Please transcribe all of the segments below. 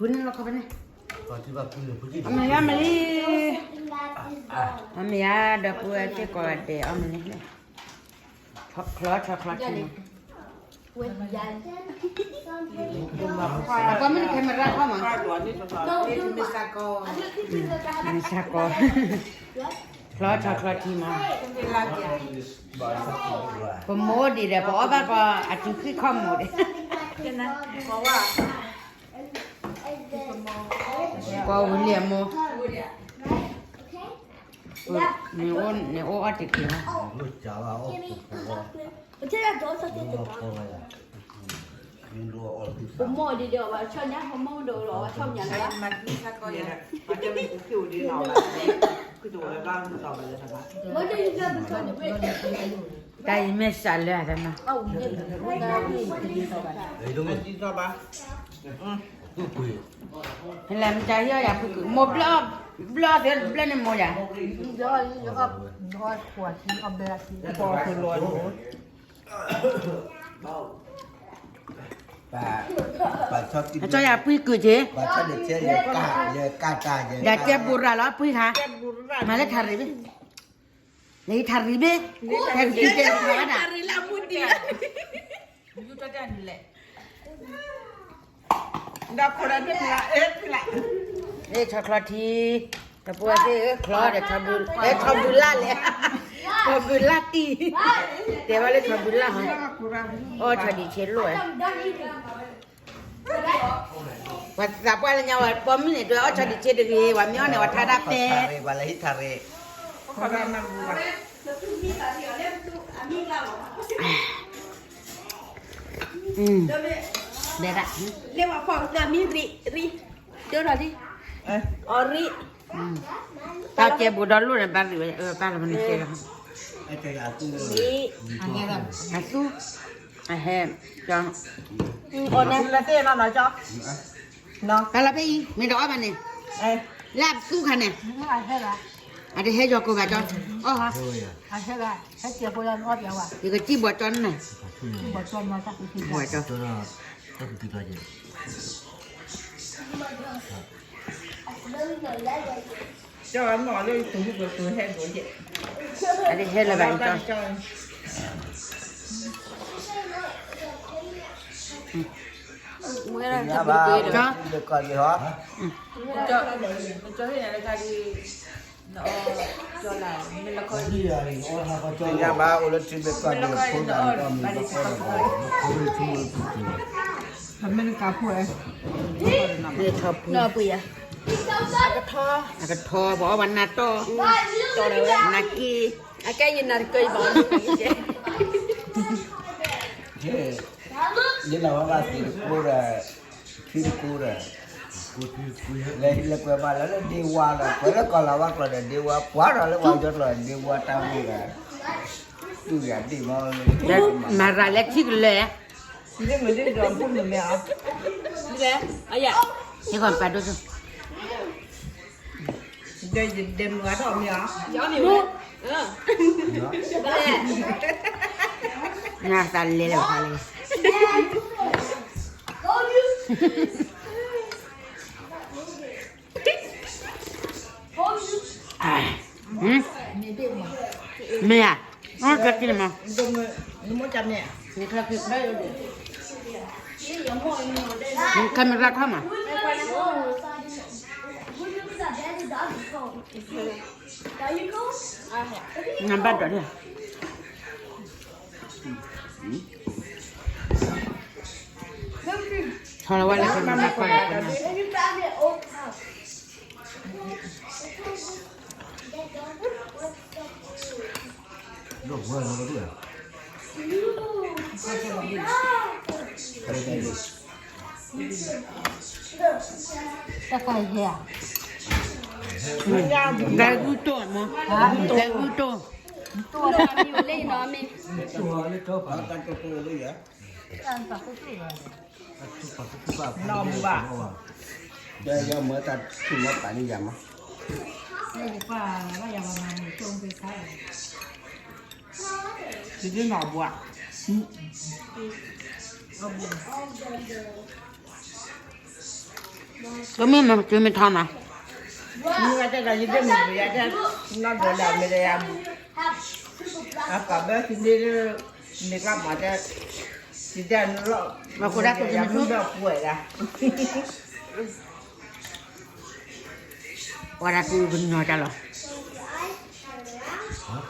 ပူန့ၣ်လီၤခီဖဲန့ၣ်, အမ့ၢ်ယါမ့ၢ်လံ, အမ့ၢ်ယါဒီးပူဝဲသ့ၣ်ကိးဂၤဒဲးအီၣ်မ့ၢ်လံ, ချီချီချီထံမး, အပှၤမ့ၢ်န camera ခီမး, မ့ၢ်စၢ်ကီး, ချီချီချီထံမး, ပမိၢ်ဒံးဒီး ပအီၣ်ဘၣ်ကီး အတုၤဃံခီမိၢ်ဒံး ပှၤဝံၤလံအမိၢ်, နအိၣ်အီၣ်တ့ၢ်က့ၤလီၤ, တၢ်အံၤမ့ၢ်စးလၢအသးနီၤ, လၢမတၤဟံၣ်အီၣ်ယၤဖုကုၢ်, မိၢ်ဘျီၣ်, ဘျီၣ်သ့ဘျီၣ်န့ၣ်မိၢ်ယၤ, အကၠီယၤပှံၤကုၢ်က့ၤ, ယၤကဲဘူးရၤလီၤပှံၤခါ, မၤလၢထးရံၣ်ဘ့ၣ်, လၢထးရံၣ်ဘ့ၣ်, တၢ်ကစံးတဲဖျါဝဲဒၣ် အဲ ဆီချီထံ, တပူၤသ့ၣ်အၢ ချီဒီး ဆီဘုလၢ်လဲၣ်, ဆီဘုလၢ်တံၢ်, တဲဘၣ်လၢဆီဘုလၢ်ဟီ, အီၣ်ဆီဒံးဆ့လိၣ်ဝဲ, ပှၤသးပှၢ်လၢညါဝဲ ပိာ်မုၣ်န့ၣ် တအီၣ်ဆီဒံးဆ့တဂ့ၤ, ပှၤမ့ၢ်အီၣ်န့ၣ် ပှၤထါဒၣ်ပဲ, ဒဲဒၣ်, တၢ်ကဲဘူးဒီလိၣ်န့ၣ် ဘၣ်ရံၣ်ဝဲ ဘၣ်လီၤမနုၤကဲလီၤ, အသူ, အဟဲ, ဘၣ်လီၤဖဲအံၤ မ့ၢ်တအီၣ်ဘၣ်န့ၣ်, လၢအသူခါန့ၣ်, အတဟဲယီၤကိးဂၤကၠီ, အီၣ်ဟီ, ယကစံၣ်ဘီၣ်ကၠီန့ၣ်, ဘီၣ်ကၠီ အတဟဲလၢၤဘၣ်အံၤကၠီ, ညါဘၣ်အိၣ်လၢထံဘ့ၣ်ကီၢ်ဒဲးဖိဒၣ်န့ၣ်အီၣ်မ့ၤဘၣ်အီၣ်ဒီးဘၣ်, အကထီ, ပှၤအီၣ်ဘၣ်နၤတီၢ်, နၤက့, အကဲယနၤတကၢယဘၣ်, ယနၤဝဲဘၣ်သ့ၣ်တကိးဒီး, ထံတကိးဒီး, လဲၤကွဲးဘၣ်လၢလၢဒ့ဝါဒီး ကွဲးလၢကီၢ်လၤဝါကျိာ်ဒီး ဒ့ဝါပှၤဒီးလၢပှၤကၠီကျိာ်ဒီး ဒ့ဝါတၢ်မုၢ်ဒီး, တူၢ်ယၤဒ့ၣ်မး, မၤရၤလၢထံကလၢာ်, ဟဲကီၢ်ပာ်ဒိၣ်စိ, နသးလဲၤလၢၤဖးလဲၣ်, မ့ၢ်ဧါ, အကက့ၤမး, camera ခီမး, camera နဘၣ်ဒိးန့ၣ် ထီၣ်လီၤဝဲလၢကမၤဘၣ်ကွၢ်လီၤကမၤ, တၢ်ခါဟဲဧါ, ဒဲဂုၢ်တိၢ်မး, ဒဲဂုၢ်တိၢ်, တိၢ်လၢအမံၤဝဲလၢယနီၤမ့ၢ် နီၢ်မုၢ်ဘၣ်, ဒီးယမၤတၢ်ထူၣ်မၤပာ်န့ၢ်ယၤမး, ယဒ်နီၢ်ဘှါ, အဘှါ, ကမ့ၢ်မၤကမ့ၢ်ထီနီၤ, မ့ၢ်ဝဲတဲဒီးယဒ့မုၣ်ပယါတဲ, နီၢ်ဒိးလၢအမဲာ်ဒီးယၤ, အပာ်ဘၢသုန့ၣ်လၢ, မ့ၢ်ကျၢ်မၤတဲ, ယတဲနလီၢ်, ယမ့ၢ်ဘၢပှဲၤဒၣ်, ဝဲဒၣ်သုကညီတၢ်လီၤ, ယ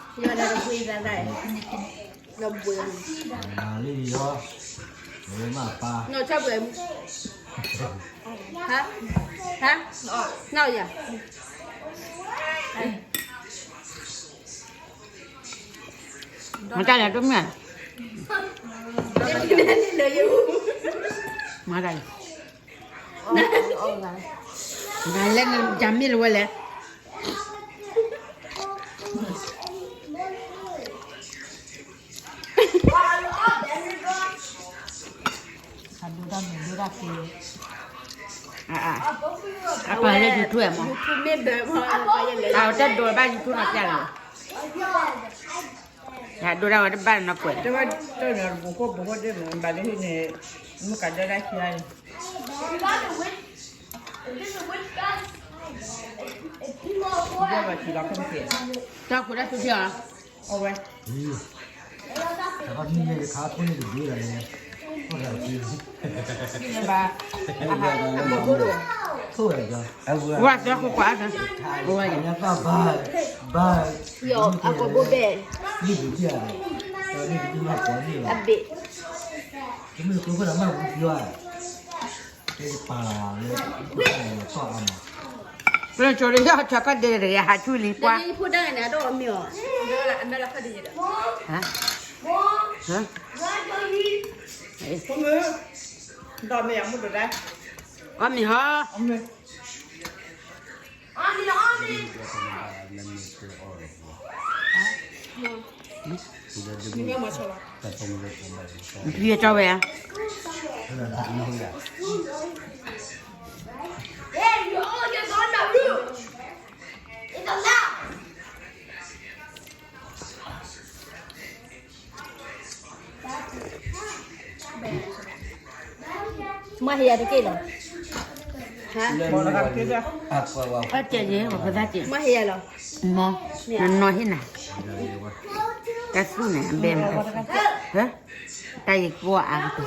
ဝဲဒၣ်တဘှံးသးသး, ဒီးဘှံး, မၤလံလီၤ, ဝဲမၤပၢ်, နီၢ်ဆၢပှဲၤ, ဟါ, ဟါ, နီၢ်ယၤ, မတၤလဲၣ်တမ့ၢ်, မတၤလဲၣ်, နလဲၤနတၢ်မ့ၢ်လၢဝဲလဲၣ်. အပၢ်လၢ YouTube မး, အတဒိးဘၣ် YouTube နီၢ်ပျၢ်လီၤ, ဒိးတၢ်ဝဲတဘၣ်နီၢ်ကွဲး, တၢ်ဒိးတၢ်ဝဲတဘၣ်နီၢ်ကွဲး, ဘၣ်လၢဟံၣ်န့ၣ်, မုၢ်ကဒၢဒၣ်ခံဂၤန့ၣ်, တၢ်ခိၣ်တၢ်သူထံအီၤ, အဝဲ, တၢ်ဘၣ်မ့ၢ်ယဲယခါဖိန့ၣ်တဘျုးလီၤန့ၣ်, ဝဲသၢခိၣ်ခွါ, ဘၣ်, ဘၣ်, အကိာ်ဘိဘဲၣ်, အဘ့ၣ်, တမ့ၢ်ကျိခိၣ်တၢ်မၤဝံၤသံဘၣ်, ပာ်လီၤလၢ, ပလၢကၠိလၢယထီၣ်ခီၣ်ဒဲးတဂ့ၤ ဟးဆူၣ်လံကွၢ်, ဖိဒၣ်န့ၣ်အတအီၣ်မ့ၤအီၤ, အီၣ်မ့ၤဟီ, မ့ၢ်ကၠီဝဲဧါ, မ့ၢ်ဟ့ၣ်ယၤတက့ၢ်လီၤ, အကဲယဲ ပသးက့ၢ်, မ့ၢ်ဟ့ၣ်ယၤလီၤ, မ့ၢ်, နနီၢ်ဟ့ၣ်နၤ, တၢ်သူၣ်န့ၣ် အဘဲမး, တၢ်ယကွီၢ်အါကတၢၢ်,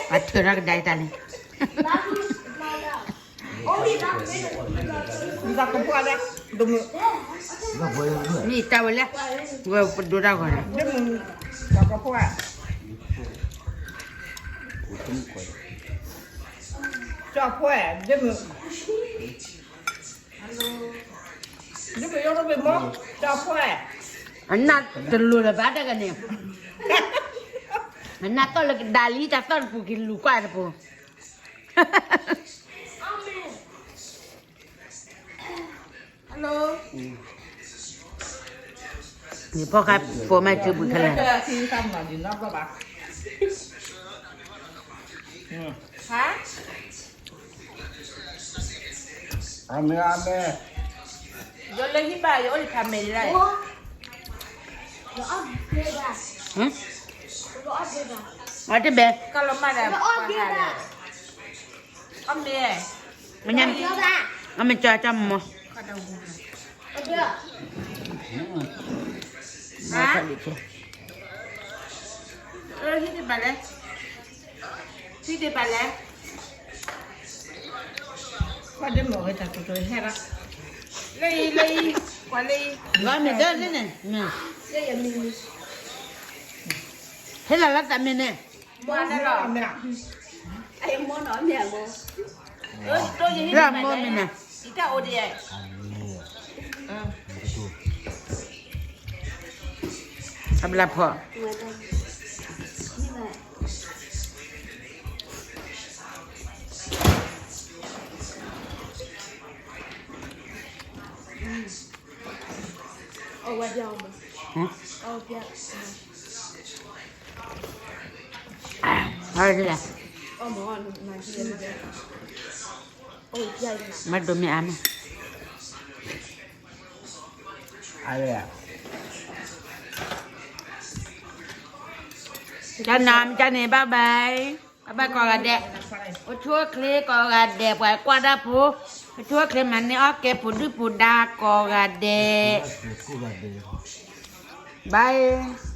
ပှၤထၢထီၣ်ကဒါအံၤတၢ်န့ၣ် မ့ၢ်တၢ်ဝဲလဲၣ်, ဝဲပဒိတၢ်ဂီၤန့ၣ်, ကၠီဖှဲၣ်, အနၢ်တလိၤလၢၤဘၣ်တဂၤန့ၣ်, အနၢ်သီၣ်လၢကဒါလံ တၢ်သီၣ်တပူၤက့ၤလူၤကွၢ်တပူၤ Hello. ယဖီၣ်ဃာ်ဖိမ့ၢ်စုပူၤခဲလၢာ်, ဟါ, ယလၢဟံၣ်ဘၣ် ယအိၣ်လံဖးမဲာ်လံ, အတဘဲ, အီၣ်မ့ၤ, အမ့ၢ်ကၠီကၠီမီၤ, ဟံၣ်တဘၣ်လဲၣ်, ဟံၣ်တဘၣ်လဲၣ်, လၢအံၤ လၢအံၤ, ကွၢ်လၢအံၤ, မ့ၢ်ဒၢလံန့ၣ်, ဟဲလီၤလၢတၢ်မ့ၢ်န့ၣ်, လၢအမိၢ်မ့ၢ်န့ၣ်, အဘျါဖီၣ် မ့ၢ်ဒိးမ့ၢ်အါမး, ကၠီနၤ ကၠီန့ၣ် bye bye. ဘၣ်ကိးဂၤဒဲး, အိၣ်ဆူၣ်အိၣ်ချ့ကိးဂၤဒဲး, ပှၤကွၢ်တၢ်ဖိ, အိၣ်ဆူၣ်အိၣ်ချ့ မၤန့ၢ်အီၣ်ကဲ ပူၤဒုၣ်ပူၤဒါကိးဂၤဒဲး, bye.